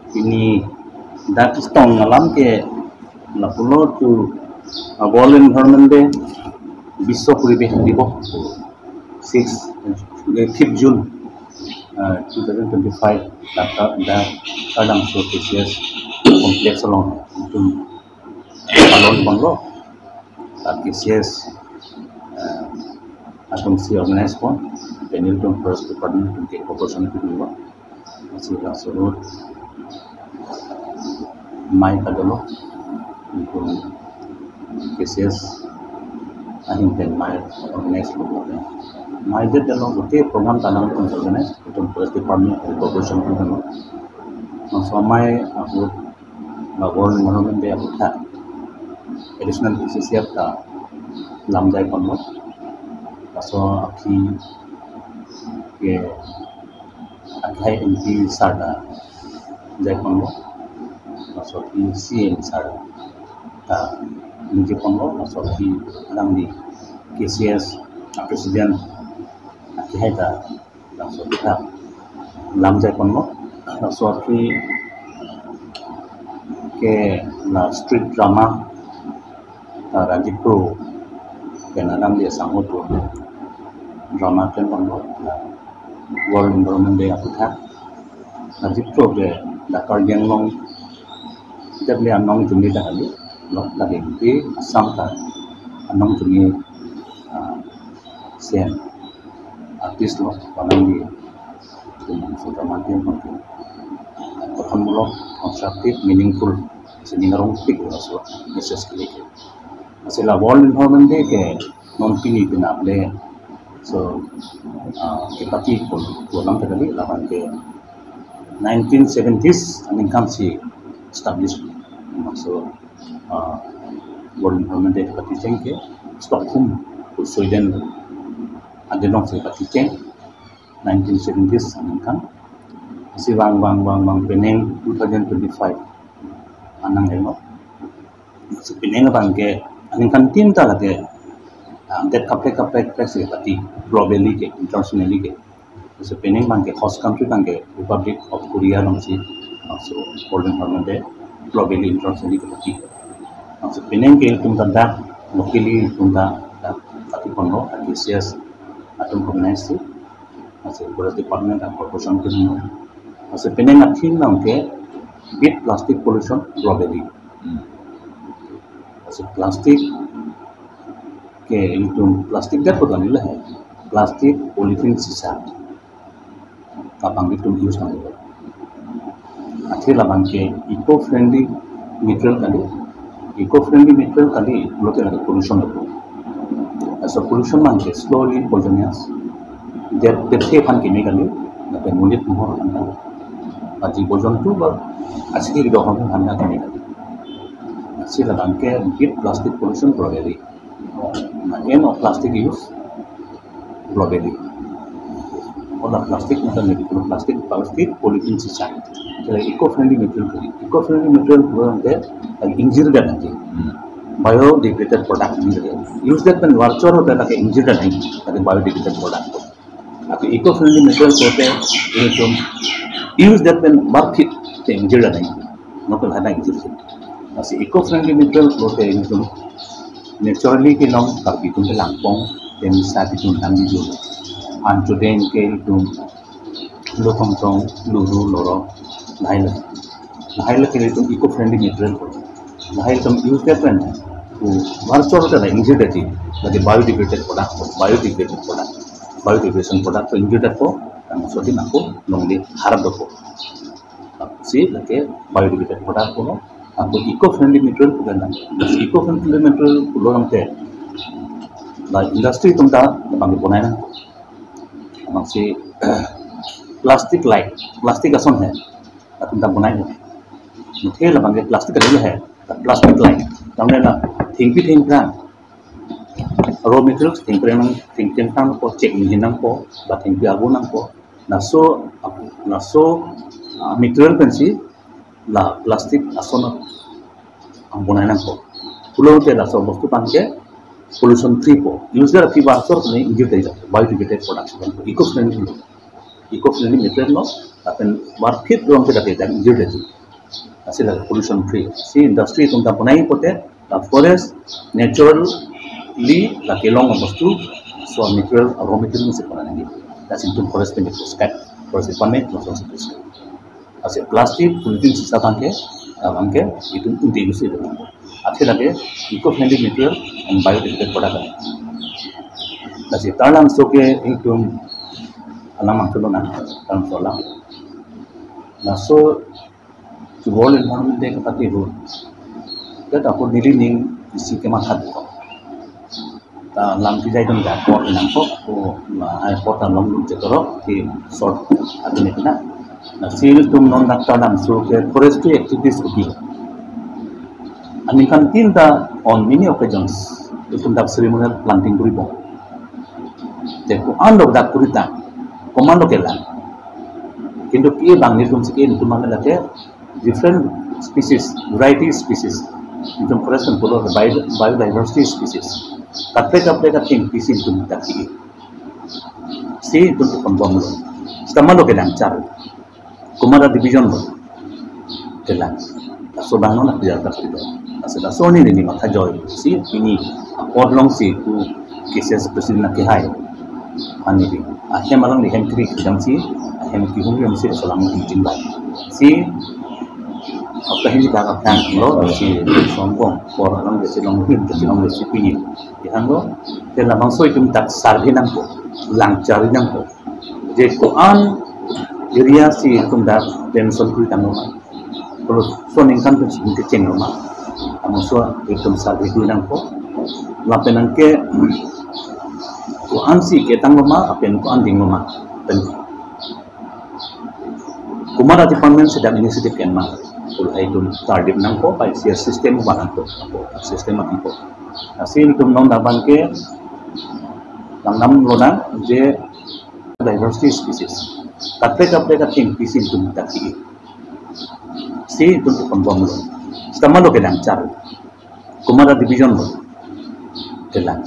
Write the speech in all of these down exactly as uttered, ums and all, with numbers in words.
Pini dak stong alam ke lapulo tu, uh, World Environment Day, Biswa Poribesh Divos, six, eh, fifth June, uh, two thousand twenty-five, dak, dak Kardasar K C S complex along itum palon ponlo. Dak K C S, uh, atumsi organize pon, pen ilitum forest department atum ke cooperation kedunlo. Lasi laso ahut mei padolo, itum K C S ahin pen mei organize lo. Mei det dolo, gote program ta nangtum organize, itum forest department cooperation kedunlo. Laso amei ahut la World Environment Day aphuthak additional P C C F ta lam jai ponlo. Laso aphi ke akhai M P sir ta jai ponlo. Laso aphi C M sir ta ningje ponlo. Laso aphi alangli K C S a president akhai ta laso aphuthak lam jai ponlo. Laso aphi ke la street drama ta Rajiv Kro pen alangli asangho atum drama klem ponlo, la World Environment Day aphuthak. Rajiv Kro ke dak Karbi Anglong det le anong chumi ta kali, lo dak M P Assam ta anong chumi, ah, sen artist lo, alangli itum so drama klem pon ke kothonmulok, constructive, meaningful, sining arongpik laso message kali ke. Lasi la World Environment Day ke non pini penap le, so, ah, kepati pon, pon alam ta kali, labang ke nineteen seventies aningkan si establish, so, ah, World Environment Day kepacheng ke Stockholm, Sweden adet along si kepacheng, nineteen seventies aningkan. Lasi vang vang vang vang penang two thousand twenty-five anang helo. Lasi penang abang ke aningkan tin ta lake, ah, det kaprek kaprek kaprek si pati globally ke, internationally ke. Lasi penang abang ke host country abang ke Republic of Korea alongsi, ah, so World Environment Day globally, internationally kepati. Lasi penang ke itum ta dak locally itum ta dak pati ponlo, K C S atum organize si. Lasi forest department a cooperation kedunlo. Lasi penang a theme abang ke beat plastic pollution globally. Hmm. Lasi plastic ke itum plastic det pu kali lahai. Plastic, polythene, sisa abang itum use nanglo. Athe labang ke eco-friendly material kali. Eco-friendly material kali pulote lake pollution do. Laso pollution abang ke slowly poisonous. Det, dethe aphan keme kali, lapen monit mohor aphan kali. Ba jibo jontu ba asiki kedo aphan keme kali. Lasi labang ke beat plastic pollution globally. Na, end of plastic use globally. All the plastic, matlab, plastic, plastic, polythene, sisa. Jadi eco-friendly material kali. Eco-friendly material pulo tangte, like, ingjir det nangji. Hmm. Biodegraded product nangji. Use det pen var chor hote lake ingjir det nangji, lake biodegraded product. Lake eco-friendly material pulote, itum use det pen var phit te ingjir det nangji. Nokol hana ingjir det. Lasi eco-friendly material pulote itum naturally kelong Karbi atum ke langpong, then sa itum dam di jun. An chudeng ke itum lo tong tong, luru, loro, lahai lo. Lahai lo ke itum eco-friendly material ko. Lahai itum use det pen, u var chor hote la ingjir detji, lake biodegraded product ko, biodegraded product. Biodegradation product ko ingjir det ko, laso adim ako longle harap do ko. Si lake biodegraded product ko, ako eco-friendly material ko kan. Eco-friendly material pulo tangte, la industry atum ta labang bonai nang. Labangsi plastic like, plastic ason he, latum ta bonai nang. Muthe labang ke plastic kali he, plastic like. Tangte la thengpi thengphrang, raw materials thengpi nang, theng, thengphrang ko, chek ni nang ko, ba thengpi agu nang ko. Laso, laso, ah, material pensi la plastic ason abonai nang ko. Pulote laso bostu abang ke pollution free ko. Use det aphi var chor ko ingjir det, biodegraded product ko, eco-friendly lo. Eco-friendly material lo, lapen var phit along ke det ingjir det. Lasi la pollution free. Si industry atum ta bonai pote, la forest naturally la kelong abostu, so material, raw material si pona nangji. Lasi itum forest pen prescribe, forest department lason si prescribe. Lasi plastic, polythene sisa abangke, abangke itum unte use itum. Athe lake eco-friendly material and biodegradable product. Lasi Taralangso ke itum alam angthulo nang, Taralangso alam. Laso World Environment Day kapati hu. Dak ako neli ning isi kematha ko. Ta lam kejai dong dak ko nangkok ko, ma ai ko ta long lut jetorok ke short adu ne kena. Lasi itum non dak Taralangso ke forestry activities ko bi. Aningkan tin ta on many occasions itum dak ceremonial planting kuri bom. Te ko-an lo dak kuri ta, komat lo kelang. Kintu ke bang nelitum si ke itum mane lake different species, variety species. Itum forest kan pulo bio-, biodiversity species. Kaprek kaprek athengpi si itum dak ke. Si itum tukon bomlo. Sitame lo kelang char. Komat a division lo kelang. Laso abang non apiar ta pilo. Laso laso ni neli matha joi si pini apor long si ku K C S president na kehai. Ani di ahem along di hem kri kejam si, ahem kehung kejam si laso alam ni jingbai. Si apta hin ka ka thang lo si sombong por along de si long hin de si long de si pini. Yang lo, te labangso itum dak survey nangpo, lang chari nangpo. Je ko-an area si itum dak tension kuri tanglo ma. Kalau so ningkan pen si kecheng lo ma. Amu so itum survey kuri nangpo. Lapen anke ko-an si ketang lo ma, lapen ko-an ding lo ma. Pen komat a department si dak initiative kenma. Kalau itum target nangpo, pai si system ba nangpo, system nangpo. Lasi itum non abangke langdam lonang je diversity species. Kaprek kaprek athengpi si itum dak ke. Si itum tukon bomlo. Sitame lo kelang char. Komat a division lo kelang.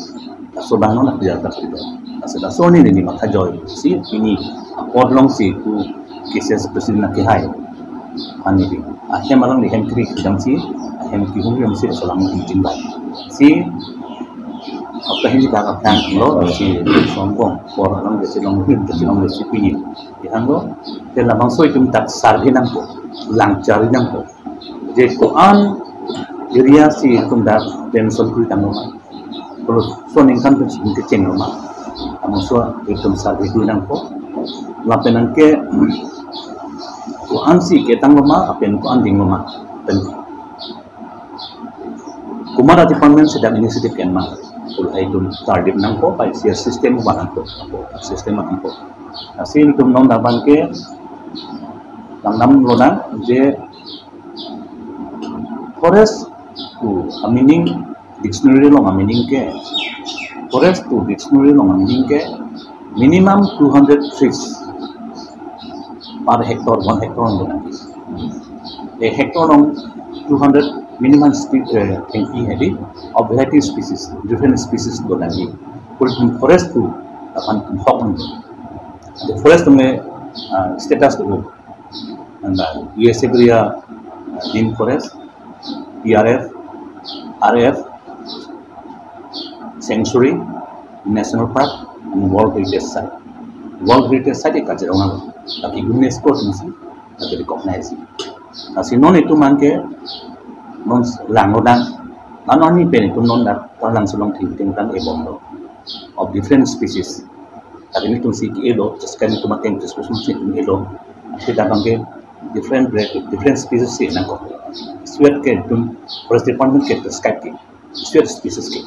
Laso abang non apiar ta pilo. Laso laso ni neli matha joi si pini apor long si ku K C S president na kehai. Ani di ahem along di hem kri kejam si, ahem kehung kejam si laso alam ni jingbai. Si apta hin ka ka thang lo si sombong por along de si long hin de si long de si pini. Yang lo, te labangso itum dak survey nangpo, lang chari nangpo. Je ko-an area si itum dak tension kuri tanglo ma. Kalau so ningkan pen si kecheng lo ma. Amu so itum survey kuri nangpo. Lapen anke ko-an si ketang lo ma, lapen ko-an ding lo ma. Pen komat a department si dak initiative kenma. Kalau itum target nangpo, pai si system ba nangpo, system nangpo. Lasi itum non abangke langdam lonang je forest to a meaning dictionary along a meaning ke, forest to dictionary along a meaning ke minimum two hundred trees per hectare, one hectare along. A hectare along two hundred minimum spe-, eh, thengpi hedi of variety species, different species do nangji. Kul forest to akan hok nangji. The forest me, ah, status to and, uh, U S A area, uh, deemed forest, P R F, R F, sanctuary, national park, and World Heritage Site. World Heritage Site ke Kaziranga lo, tapi UNESCO atum si, tapi recognize. Lasi non itum anke, non lang lo dang, non ani pen itum non dak, Taralangso along thing thing tang ebom lo, of different species. Tapi nelitum si ke-elo, just kan itum ateng discussion si itum elo. Kita bangke different breed, different species si nangkok. Suet ke itum forest department ke prescribe ke. Suet species ke.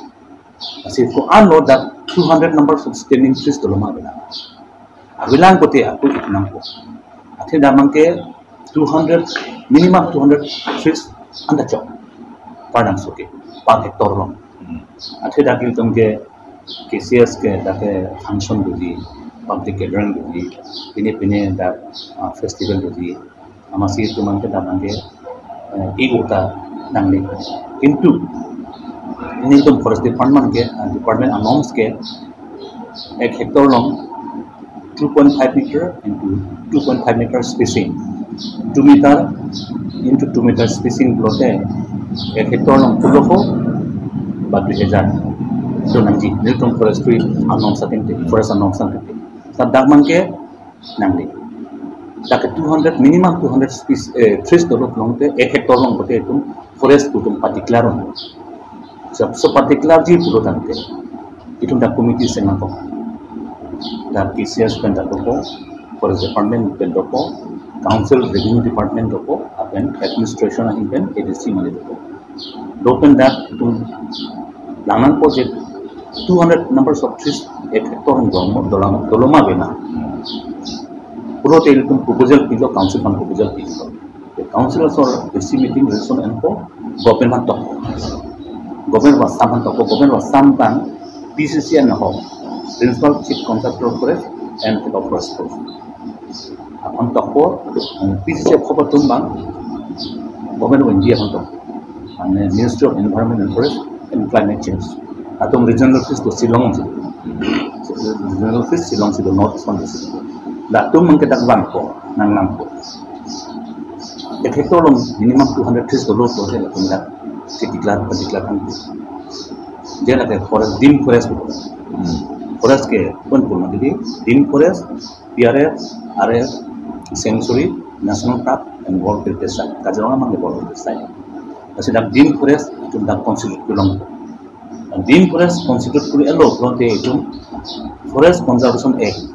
Lasi ko-an lo dak two hundred numbers of standing trees dolo ma bilang. Abilang kote aku itum nangkok. Athe dak bangke two hundred, minimum two hundred trees anta chok. Per Taralangso ke, per hectare along. Athe dak itum ke K C S ke dak ke function doji, public gathering doji, pine pine dak, ah, festival doji, amatsi itum anke dak anke, eh, ego ta nangne. Kintu nelitum forest department ke, ah, department a norms ke ek hectare along two point five meter into two point five meter spacing. Two meter into two meter spacing pulote ek hectare along pulo ko ba dui hajar do nangji, nelitum forestry anom asateng te, forest anom asateng te. Ladak abangke nangli. Dak two hundred, minimum two hundred species, eh, trees dolo pulote ek hectare along pulote itum forest pu itum pa-declare un. So, so pa-declare ji pulo tangte itum dak committee si nangkok. Dak K C S pen dak dopo, forest department pen dopo, council revenue department dopo, lapen administration ahin pen A D C mane dopo. Dopen dak itum lang nangpo je two hundred numbers of trees ek hectare along dolo ma, dolo ma, dolo ma ave ma pulote itum proposal pilo, council aphan proposal pilo. The council also A D C meeting resolution enpo, government aphan tokpo. Government ba sam aphan tokpo, government ba sam abang P C C enho, Principal Chief Contractor of Forest and Head of Forest Force aphan tokpo. P C C akhop atum abang Government of India aphan tokpo. Mane Ministry of Environment and Forest and Climate Change. Latum regional office to Shillong si. Regional office Shillong si do, North East East. Latum abangke dak vangpo, nang nangpo. Ek hectare along minimum two hundred trees dolo pulote latum dak declare, declare kan. Dia lake forest, deemed forest. Hmm. Forest ke pun pun jadi deemed forest, P R F, R F, sanctuary, national park, and World Heritage Site. Kaziranga abangke World Heritage Site. Lasi dak deemed forest itum dak constitute kuri long. Deemed forest constitute kuri-etlo pulote itum Forest Conservation Act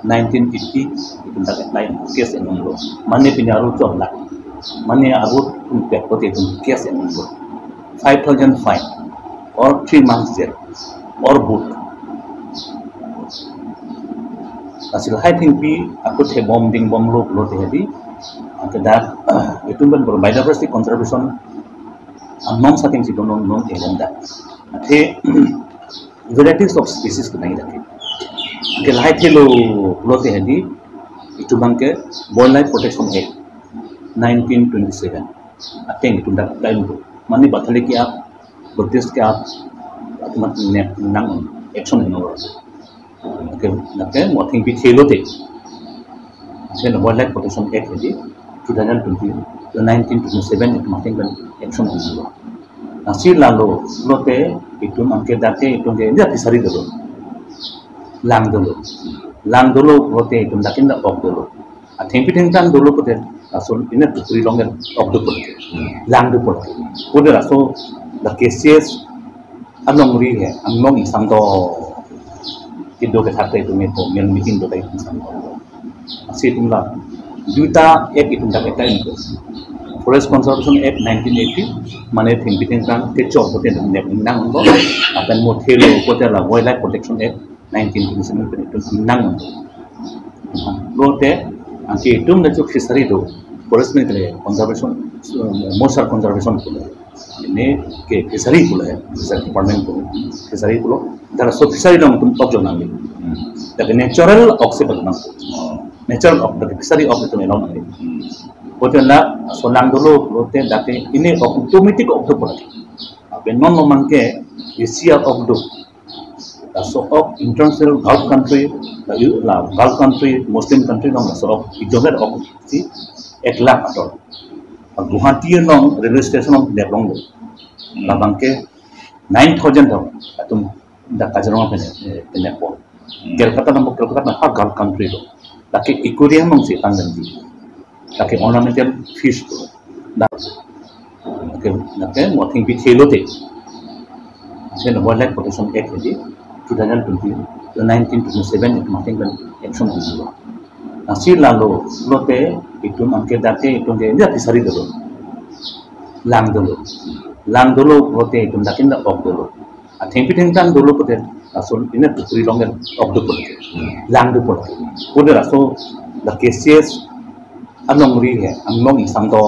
nineteen eighty itum dak apply, case en-onglo. Mane pini aru chot lak. Mane aru itum pek pulote itum case en-onglo. Five thousand fine or three months jail or boot. Lasi lahai thengpi ako thebom dingbomlo pulote hedi. Anke dak itum pen biodiversity conservation anom asateng si do non non ebom dak. Athe varieties of species kenai dak. Anke lahai thelo pulote hedi, itum abangke Wildlife Protection Act nineteen twenty-seven ateng itum dak apply un-e. Mane bathali ke-ap, Buddhist ke-ap, atum aphan nep nang action en-onglo. Anke, anke mo thengpi thelo te. Anke Wildlife Protection Act hedi two thousand twenty, nineteen twenty-seven itum ateng pen action en-onglo. Lasi lalo pulote itum anke dak ke itum ke dia fishery dolo. Lang dolo. Lang dolo pulote itum dak ke dak ok dolo. Athengpi thengtang dolo pulote laso ine pukri along ok do pulote. Lang do pulote. Pulote laso dak K C S alongri he, anglong ingsam do. Kedo kethak ta itum epo, mel meeting do ta itum sam do. Lasi itum la duita act itum dak apply un-e. Forest Conservation Act nineteen eighty, mane thengpi thengtang kechok pulote nep nang un-e. Lapen mo thelo pulote la Wildlife Protection Act nineteen twenty-seven pen itum nang un-e. Pulote anke itum nangcho fishery do, forest pen kele conservation, eh, moisture conservation pulo. Ine ke fishery pulo he, fishery department pulo, fishery pulo. Dak laso fishery along itum ok jo nangji. Hmm. Dak natural ok si bang nang. Oh. Natural ok, dak fishery ok itum along nangji. Hmm. Pulote laso lang dolo pulote dak ke ine ok automatic ok do pulo. Lapen non lo abangke Asia ok do. Laso ok international Gulf country, la, la Gulf country, Muslim country along laso ok, ijomet ok si ek lakh ator. Guwahati along railway station along nep longlo. Labangke nine thousand tong atum dak Kaziranga pen, eh, pen neppo. Kolkata nangpo, Kolkata nang ha Gulf country lo. Lake aquarium along si tang damji. Lake ornamental fish lo. Dak, lake, lake mo thengpi thelo te. Anke Wildlife Protection Act hedi two thousand twenty, nineteen twenty-seven itum ateng pen action en-onglo. Lasi lalo pulote itum anke dak ke itum ke dia fishery dolo. Lang dolo. Lang dolo pulote itum dak ke dak ok dolo. Athengpi thengtang dolo pulote laso ine pukri along ok do pulote. Lang do pulote. Pulote laso dak K C S alongri he, anglong ingsam do.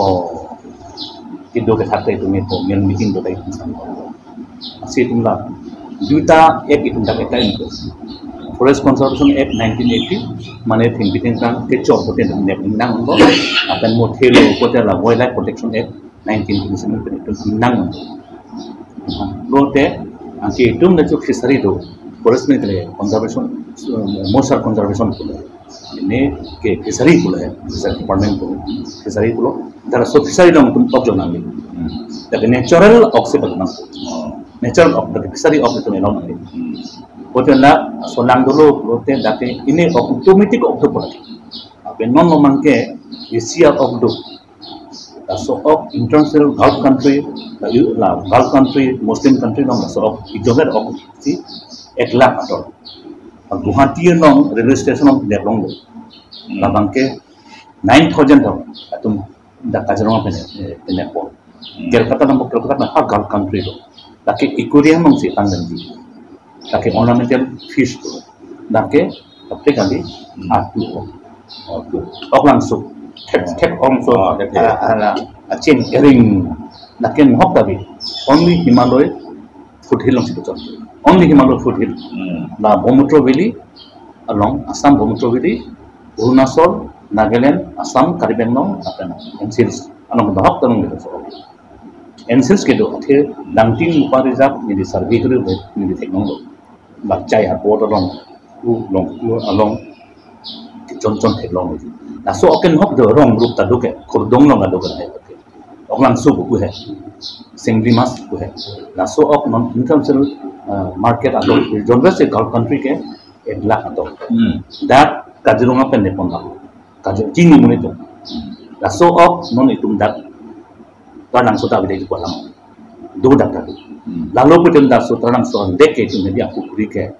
Kedo kethak ta itum epo, mel meeting do ta itum sam do. Lasi itum la duita act itum dak apply un-e. Forest Conservation Act nineteen eighty, mane thengpi thengtang kechok pulote nep nang un-e. Lapen mo thelo pulote la Wildlife Protection Act nineteen twenty-seven pen itum nang un-e. Pulote anke itum nangcho fishery do, forest pen kele conservation, eh, moisture conservation pulo. Ini ke fishery pulo ya, fishery department pulo, fishery pulo. Dak laso fishery along itum ok jong nangji. Hmm. Dak natural ok si bang nang. Oh. Natural ok, dak fishery ok itum along nangji. Hmm. Pulote laso lang dolo, pulote dak ke ini ok automatic ok do pulo. Lapen non lomang ke isi a-ok do. Laso ok international Gulf country, la, la Gulf country, Muslim country along laso ok, ijomet ok si ek lakh ator. Guwahati along railway station along dep long do. Hmm. Labang ke nine thousand do. Atum dak Kaziranga pen, eh, pen po. Hmm. Kolkata along, Kolkata along ha Gulf country do. Dak ke aquarium along si tang damji. Dak ke ornamental fish do. Dak ke, dak ke kali, hmm, atu. Atu. Ok langso. Thek, thek ok langso. Oh, thek. Ah, ala. Achin ering. Dak ke nahok tapi. Only Himalaya foothill along si puchot. Only Himalaya foothill. Hmm. La Brahmaputra Valley along, Assam Brahmaputra Valley, Arunachal, Nagaland, Assam, Karbi Anglong, lapen N C Hills along dahok ta long gitu. N C Hills kedo, athe Langting Mukha Reserve neli survey kori, neli theklong lo. Bachai apot along, u long, u along, chon chon theklong lo. Laso ok ke nahok do, rong rup ta do ke, khurdong along ta do ke, ok langso pu he, singli mas pu he. Laso ok non international, uh, market atum, jonver si Gulf country ke ek lakh ator. Hmm. Dak Kaziranga pen nepon dak. Kazir chini monit atum. Hmm. Laso ok non itum dak Taralangso ta bide ko alam. Do dak dak. Hmm. Lalu putin dak laso Taralangso dek ke itum dia pukri ke.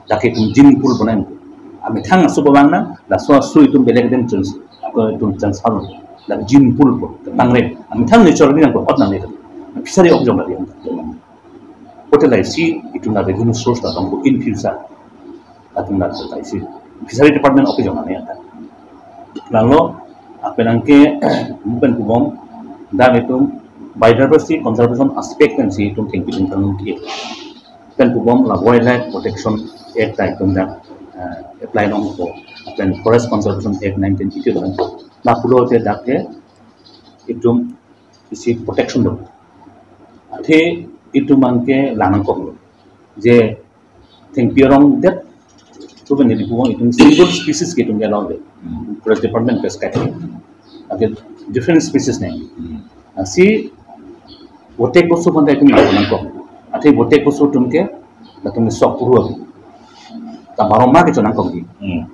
Dak ke itum gene pool bonai. Amethang asu bawang nang, laso asu itum belek dem chance. Ko itum chance hal. Dak gene pool po, ketangre. Amethang natural nangpo, hot nang ni. Fishery ok jong dak. Hotel isi itum na revenue source ta long in future. Atum na hotel isi. Fishery department ok jong nang ya. Lalu, apenang ke, mungkin kubom, dak itum biodiversity conservation aspect pensi itum thengpi tum tang ki. Pen kubom la Wildlife Protection Act ta itum dak, eh, apply nangpo. Pen Forest Conservation Act nineteen eighty-two. Lapulote dak ke itum isi protection do. Athe itum abang ke lang nangkok lo. Je thengpi arong det, tu kan jadi puang itum single species ke itum ke allow de. Hmm. Forest Department ke sky. Athe different species nai. Hmm. Lasi votek bosu phan ta itum lang nangkok. Athe votek bosu atum ke, latum sok puru abi. Ta Baromah ke cho nangkokji. Hmm.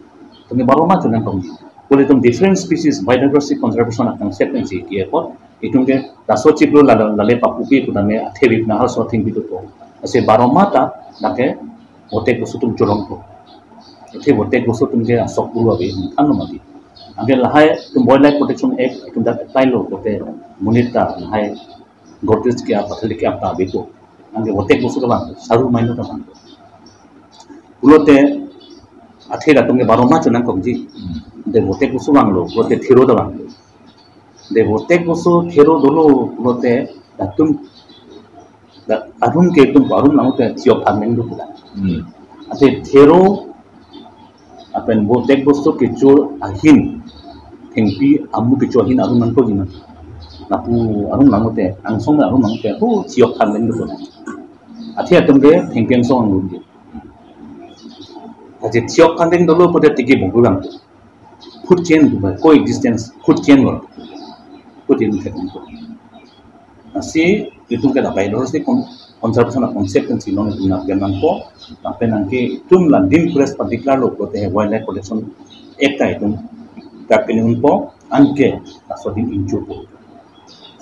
Itum ke Baromah cho nangkokji. Pule itum different species biodiversity conservation akan set pensi ki apot. Itum ke laso chiklo lale, lale papupi putame athevi puna hal so thengpi do po. Lasi Baromah ta dak ke votek bosu atum cholong po. Athe votek bosu atum ke sok puru abi than lo mati. Anke lahai itum Wildlife Protection Act itum dak apply lo pote monit ta lahai garbage ke apa thalik ke apa beko. Anke votek bosu ke bang, saru maino ta bang. Pulote athe latum ke Baromah cho nangkokji. Hmm. De votek bosu bang lo, pulote thero ta bang lo. De votek bosu thero dolo pulote latum, da, arum ke itum arum nang te thiok phan neng do pulo. Hmm. Athe thero lapen votek bosu kecho ahin, thengpi amu kecho ahin arum nangkokji na. Lapu arum nang te, angsong arum nang te, ho thiok phan neng do pulo. Athe atum ke thengpi angsong ang rumji. Athe thiok phan neng dolo pote tiki bongku lang. Food chain, coexistence, food chain lo. Food chain thek nangpo. Lasi itum ke dak biodiversity con-, conservation a concept pensi non itum nanggen nangpo. Lapen anke itum la deemed forest pa declare lo pote Wildlife Protection Act ta itum dak pini unpo, anke laso adim inchurpo.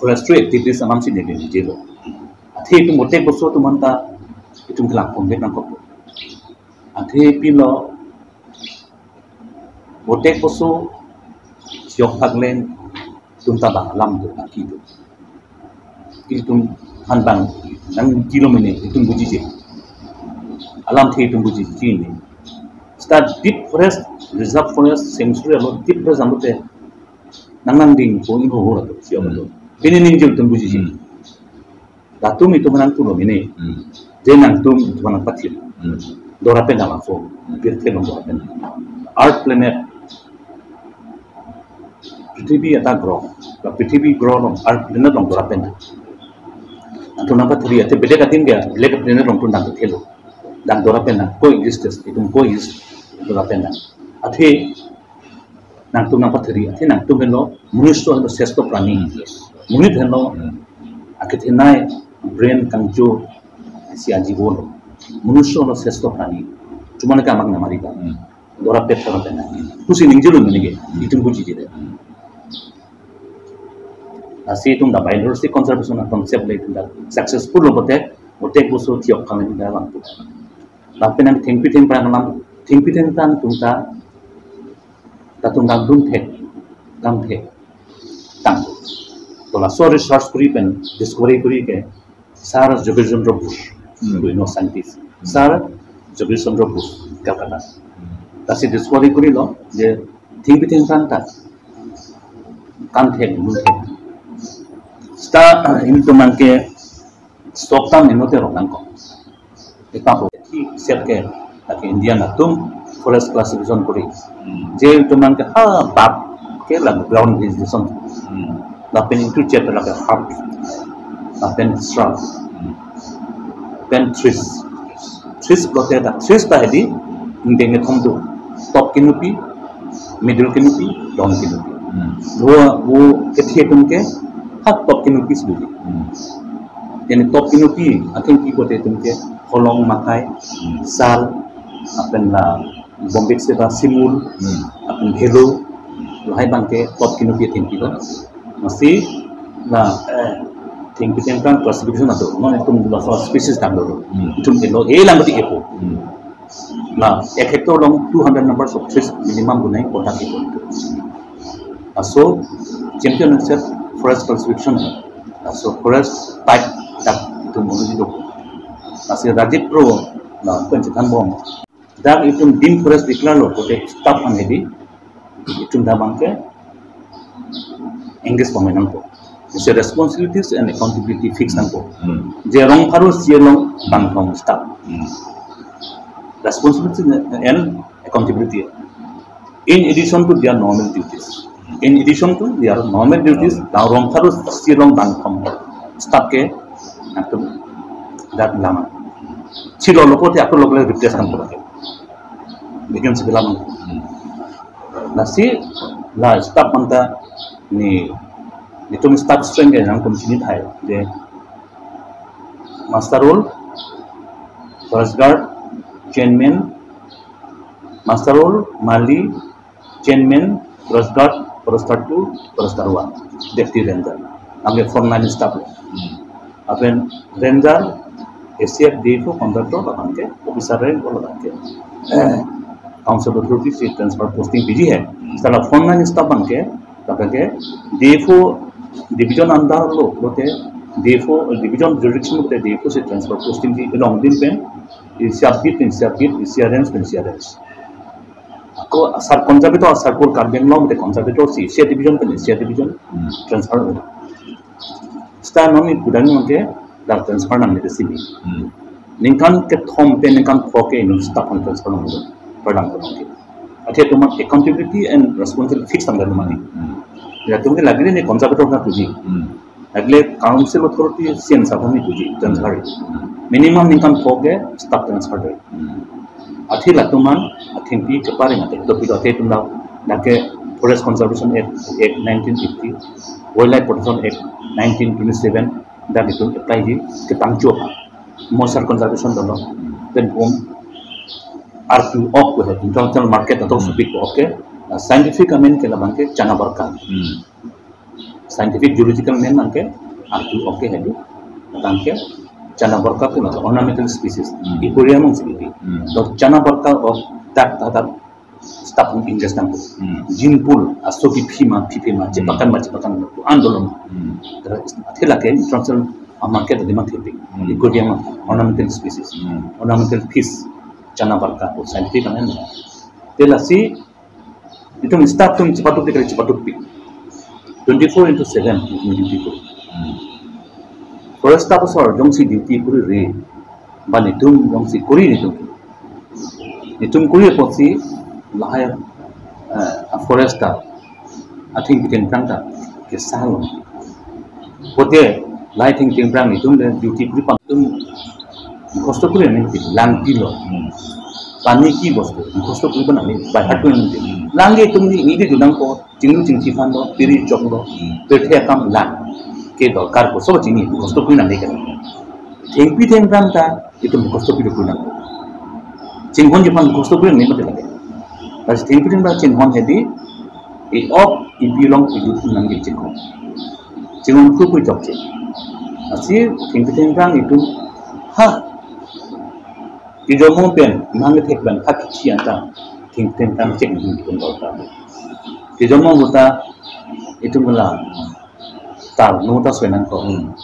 Forestry activities anam si neli nijelo. Athe itum votek bosu atum anta itum ke lang pon nangkokpo. Athe pilo votek bosu thiok phak leng itum ta bang alam do, aki do. Itum han bang nang kilo mene itum bujiji. Alamthe itum bujiji ne. Seta deep forest, reserve forest, sanctuary alo deep forest alo te nang nangding po inho ho atum thiok atum. Pini ningjil itum bujiji. Hmm. Latum itum nangtum lo mene. Hmm. Je nangtum itum nangpathir. Hmm. Dora pen nang langsung. Hmm. Pirthe along dora pen. Earth planet. Prithibi adak groh. Ba prithibi groh along, earth planet along dora pen. Latum nangpathir athe belek adim ke, belek planet along atum nangpathir lo. Dak dora pen nang coexist, itum coexist dora pen nang. Athe Nangtum nangpathiri, athe nangtum henlo, manush henlo sreshto prani. Yes. Monit henlo, Hmm. akethenei brain kangjo si ajibon. Manush henlo sreshto prani. Chuma ne kamak namari ba. Hmm. Dora pet kamak na. Pusi ningjelo nini ke, Hmm. itum puji jile. Hmm. Lasi itum dak biodiversity conservation concept le itum dak successful lo bote, bote puso tiok kami dak bang tu. Lapen nangthengpi thengphrang alam, thengpi thengphrang atum ta, ta atum dam dunthek, damthek, tang. To laso research kuri pen, discovery kuri ke, Sir Jagdish Chandra Bose, Hmm. to ino scientist. Hmm. Sir Jagdish Chandra Bose, Calcutta. Hmm. Lasi discovery kurilo, je thengpi thengphrang ta, damthek, dunthek. Seta, itum nangke, stock tam ino te rok nangkok. Ipapo, set ke, lake India atum forest classification kuri. Hmm. Je itum nangke ha bak ke la ground vegetation. Hmm. Lapen into chet lake herb. Lapen shrub. Hmm. Lapen trees. Trees pulote dak, trees ta hedi, ingdeng kethom do. Top canopy, middle canopy, down canopy. Hmm. Vo, vo kethe atum ke, ha top canopy si do. Hmm. Yani top canopy, athengpi pulote itum ke, holong, makai, Hmm. sal, lapen la, Bombay cedar, simul, Hmm. lapen bhelo, lahai abang ke top canopy athengpi lo. Lasi, la, eh, thengpi thengphrang classification ado, non itum laso species tanglo. Hmm. Itum elo, e lang bati epo. Hmm. La, ek hectare along two hundred numbers of trees minimum bunai kodak itum. Laso, champion set forest conservation. Laso forest type dak itum mono di dok. Lasi Rajiv Pro, la, pen chethan bom. Dak itum deemed forest declare lo, kote staff an hedi, itum dak abang ke engage pame nangpo. Isi responsibilities and accountability fix nangpo. Hmm. Je rong pharo isi along bangthom staff. Hmm. Responsibility and accountability. In addition to their normal duties. In addition to their normal duties, dak rong pharo isi along bangthom staff ke, atum dak lama. Chilo lo pulote atum lok le replace nangpo lake. Vacancy ke lama. Hmm. Lasi la staff anta ni, itum staff strength ke nangtum chini thai. Je muster roll, forest guard, chainman, muster roll, mali, chainman, forest guard, forester two, forester one, deputy ranger. Nangke frontline staff lo. Hmm. Lapen ranger, A C F, D F O, contractor, labang ke officer rank lo, labang ke, eh, council authority si transfer posting piji hai. Seta frontline staff abang ke, labang ke D F O division under lo, lote D F O division jurisdiction lote D F O si transfer posting di along din pen, isi a-beat pen isi a-beat, isi a-range pen isi a-range. Ako asar conservator, asar kol Karbi Anglong te conservator si, isi a-division pen isi a-division Hmm. transfer. Seta non ni kudang nangke dak transfer nangne si. Hmm. Ningkan kethom pen ningkan pho ke inut staff an transfer nang, perdang ko nangke. Athe atum accountability and responsibility fix tanglo atum an. Hmm. Ya atum ke lagile ne conservator na puji. Hmm. Lagile council authority si answer kami puji, transfer. Hmm. Minimum ningkan pho ke staff transfer do. Hmm. Athe latum an, athengpi keparing athe, to pilo athe itum la, lake Forest Conservation Act, Act nineteen eighty, Wildlife Protection Act nineteen twenty-seven, dak itum apply di, ketang chok. Moisture conservation dolo, pen bom, artu ok ko hai, international market atum Hmm. supik ko, okay? Na scientific amen ke labang ke chana barka. Hmm. Scientific zoological name abang ke artu ok ke hedi. Abang ke chana barka ke ornamental species. Hmm. Euphorbia mungsi di. Hmm. To chana barka ok dak dak staff an ingres nangpo. Hmm. Gene pool, aso kephi ma, phiphi ma, Hmm. chepakan ma, chepakan ma, to andolon. Hmm. Athe lake international market adi ma thepi. Hmm. Euphorbia ma, ornamental species. Hmm. Ornamental fish, chana barka ko scientific amen. Te lasi itum staff atum chepatut dikari chepatut pi. Twenty-four into seven itum duty kori. Hmm. Forest staff asor jongsi duty kori re, ba netum jongsi kori netum. Netum kori apotsi lahai, eh, a-forest ta, athengpi thengphrang ta kesalo. Pote lahai thengpi thengphrang netum le duty kori pang netum kosto kori ne langpilo. Hmm. Pani ki bostu, mukhosto kuri nangne, by heart kuri nangne. Lake itum ni, ni di dunangpo, chinglu chingthi aphan lo, piri chok lo, pirthe akam lang. Ke dorkar ko, sob chini, mukhosto kuri nangne kan. Thengpi thengphrang ta, itum mukhosto kuri nangne. Chinghonji aphan mukhosto kuri nangne mati lake. Lasi thengpi thengphrang chinghon hedi, e-ok, ipi along idut nangne chinghon. Chinghon kuri kuri chokche. Lasi thengpi thengphrang itum, ha, kejormo pen, nang kethek pen, ha kithi anta, thengpi thengphrang chek nang itum dorkar. Kejormo ahut ta, itum la, tar, no ta soi nangkok. Hmm.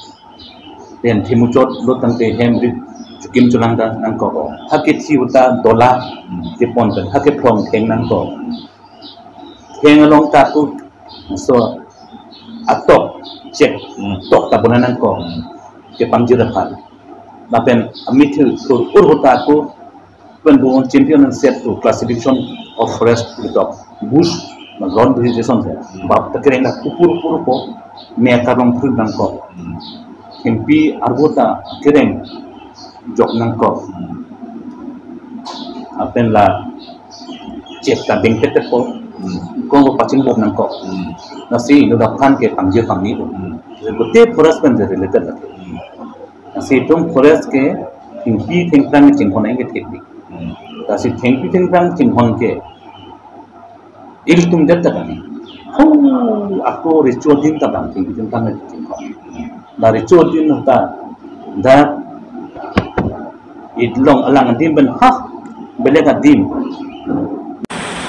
Pen thimuchot lo tangte hem rit, chukim chulang ta nangkok. Ha kithi ahut ta dola, Hmm. kepon pen, ha kephlong theng nangkok. Theng along ta ako, so, atok, chek, Hmm. tok ta bona nangkok. Hmm. Kepangjir aphan. Lapen amethang thur ur ahut ta ako, pen bo champion and set to classification of forest itok. Bush, non vegetation se. Hmm. Bap ta kereng ta kupur pur ko, me karong phun nangkok. Hmm. Thengpi arvo ta kereng jok nangkok. Hmm. Lapen la chek ta dengpet ko, Hmm. kong ko paching bom nangkok. Hmm. Lasi inut aphan kepangjir pangni ko. Hmm. Gote forest pen related lake. Hmm. Lasi itum forest ke thengpi thengphrang chinghon nangkethek pi. Hmm. Lasi thengpi thengphrang chinghon ke ilitum det ta kali. Ho, ako recho adim ta bang thengpi thengphrang chinghon. La recho adim ta dak ilong alang adim pen ha, belek adim.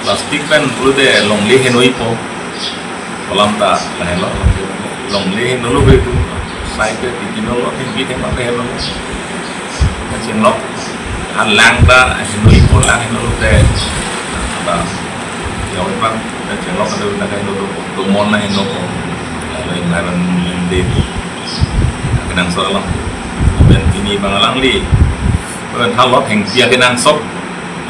Plastic pen pulote longle henoipo. Kolam ta lahelo. Longle henolo betu. Sai ke tikino lo, thengpi thengphrang henolo. Chinglok. Alang ta henoipo, lang henolo te. Ta. Ya, orang ta chinglok ada, ada henolo. Tumon na henolo. Lalu environment day. Kenangsot alam. Pen pini abang alangli. Pen thalo thengpi akenangsot.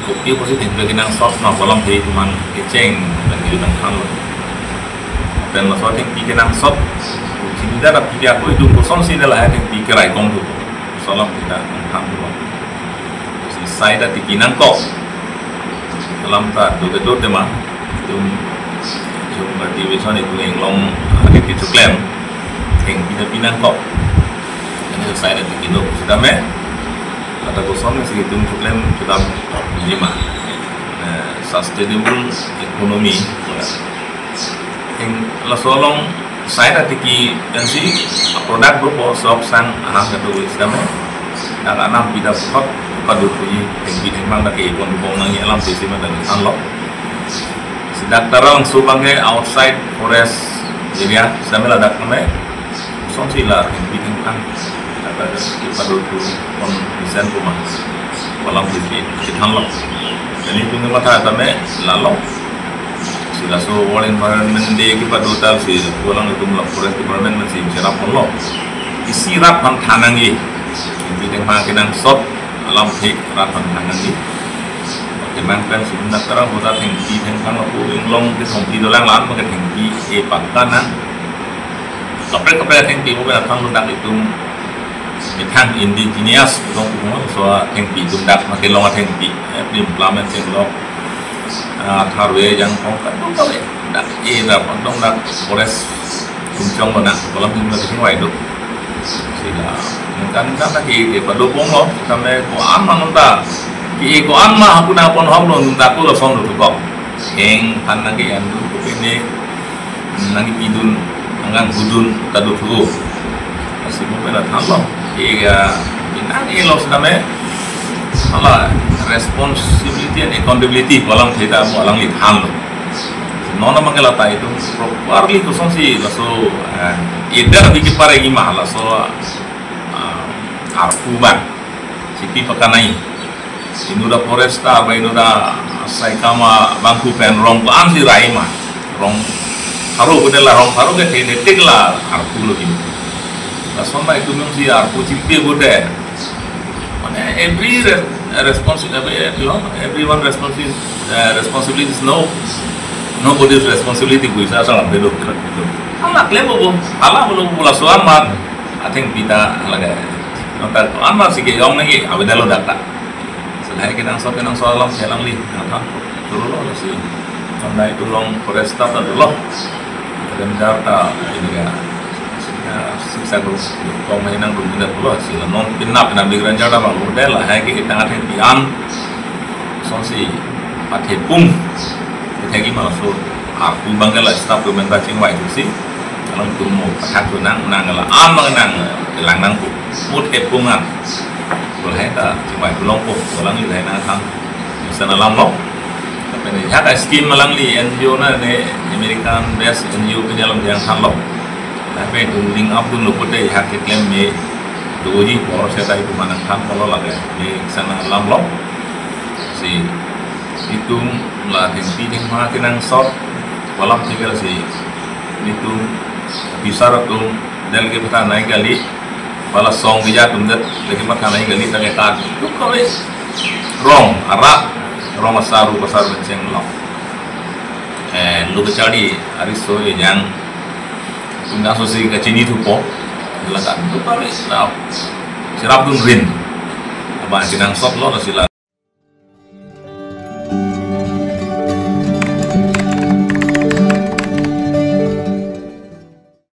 Kopi kosi thengpi akenangsot, ma kolam thei tuman kecheng, dan kiri tang thalo. Pen laso thengpi kenangsot. Sini ta tapi dia aku itu kosonsi lahai thengpi kerai kong tu. Solam kita tang thalo. Si sai ta tiki nangkok. Alam ta do kedo tema. Itum, itum motivation itum inglong, ah, di pitu klem. Thengpi ta pi nangkok. Ini sai ta tiki nangkok. Sudah me? Kata kosong si itum klem sudah lima. Eh, sustainable economy. Theng laso along sai ta tiki pensi product dopo sok sang aham katu isdame. Dak anam pida phot padu puji thengpi thengphrang dak ke ipon bong nangji alam sisi mata thanlo. Si dak ta arongso abang ke outside forest area isdame ladak name. Song si la thengpi thengphrang. Dak ta padu puji pon design kuma. Kolam sisi thanlo. Jadi itum matha tame lalo. Si laso World Environment Day kepado tal si kolang itum la forest department pensi cherap ponlo. Isi rat aphan than nangji. Thengpi thengphrang kenangsot alam thek rat aphan than nangji. Kemang pen si nak terang boda thengpi thengphrang aku inglong kethengpi dolang lan maka thengpi e pakka nang. Kaprek kaprek thengpi mo pen athang dak itum methang indigenous itum mo so thengpi itum dak maka long thengpi. Eh, implement thenglo. Ah, tharve jangkong kadokave. Dak e dak pondong dak forest kumchong lo na. Kolam tum dak sing wai do. Sila. Ningkan ningkan lagi ke pado pong lo. Kami ko-an ma nonta. Ke ko-an ma hapuna pon hong lo nonta ko lo son lo tukok. Heng pan lagi yang dulu ko pene. Nangkepidun, nangkangkudun, ta do thu. Lasi mo pen thanlo. Iya, inang ilo sedame. Ala responsibility and accountability kolam theda mo alangli thanlo. Nona mangkela ta itum properly kosonsi laso, eh, ida biki pare gima laso, eh, arpu bang. Siti pakanai. Inut ta forest ta, ba inut ta saikam abangphu pen rong ko-ansi rai ma. Rong pharo ko de la rong pharo ke the de tik la arpu lo itum. Lason ma itum si arpu chipi ko de. Mane every re-, responsible, everyone responsible, eh, responsibility is no, nobody's responsibility ko isa sa lam bedo. Ala klem bo, ala bo laso amat. Athengpi ta lage. Nonta amat si ke yong nangji avedetlo dak ta. So, Lahai kenangsot kenangsot alam si alangli nangthan thulo, lasi. Nang nai tulong forest staff ta dolo. Ranger ta ini ya. Ya, siksa guru kong main nang dulu dolo si la non pinap na big ranger ta bang dolo, lahai ke itang athe pian. Sonsi athe pung. Ithe ki maso aku bang la staff ko menta chingvai thusi. Alangtum mo pathak tu nang nang la an bang nang lang nangpo. Mut ke pung an. Lahai ta chingvai tu longpo, alangli lahai nangthan. Sana alam lo. Tapi ne hak scheme alangli N G O na ne American based N G O pini alam yang thanlo. Tapi tu link up dunlo pute hak keklem me doji por seta itum nangthan pulo lake. Ne sana alam lo. Si itum la thengpi thengpha kenangsot alam tinggal si itum officer atum del kepathanei kali, hala song keja atum det le kepathanei kali, ta ke ta tu kave rong arat, rong asar, rup asar pen chenglo. Eh, lo kacharli ariso ejang atum dak so si kachini thupo, la ta tu kave na sirap dun rin. Abang kenangsot lo, lasi la